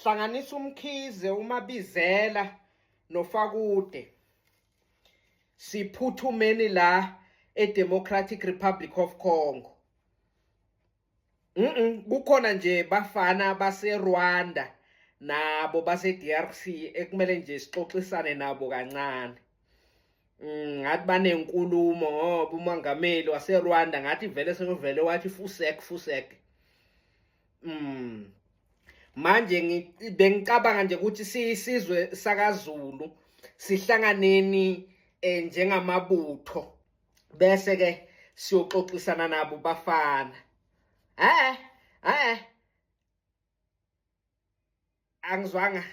Hlanganisa uMkhize, uMabizela noFakude. Siphuthumeni la eDemocratic Republic of Congo. Kukhona nje bafana base Rwanda nabo base DRC ekumele nje sixoxisane nabo kancane. Ngathi banenkulumo ngoba umongameli wase Rwanda ngathi vele sekuvele wathi fusek fusek. Manje bengicabanga nje ukuthi siyisizwe sakaZulu sihlanganeni njengamabutho bese ke siyoxoxisana nabo bafana. Eh eh angizwanga.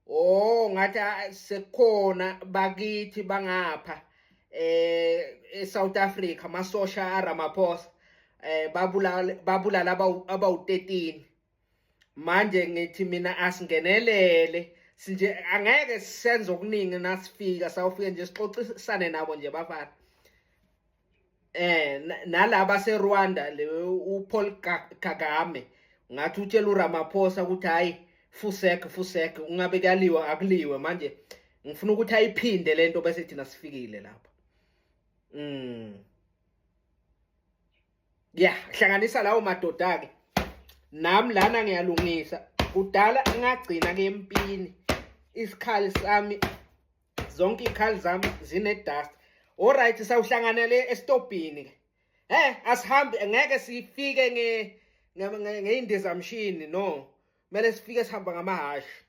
Oh, ngathi sekukhona bakithi bangapha eSouth Africa, amasosha aRamaphosa babulala abawu-13. Manje ngithi mina asingenelele sinje, angeke senze okuningi nasifika, sawufika nje sixoxisane nabo nje bafana. Nalaba seRwanda le uPaul Kagame ngathi utshela uRamaphosa ukuthi hayi, fusek fusek, ungabe kuyaliwa akuliwe. Manje ngifuna ukuthi ayiphinde lento bese thina sifikile lapha. Ya, hlanganisa lawo madoda ke. Nami lana ngiyalungisa, kudala ngagcina ke empini, isikhali sami, zonke izikhali zami zine dust. Alright, sawuhlanganele estopini ke. Asihambi, ngeke sifike nge ngeyindizamshini, no, kumele sifike sihamba ngamahashi.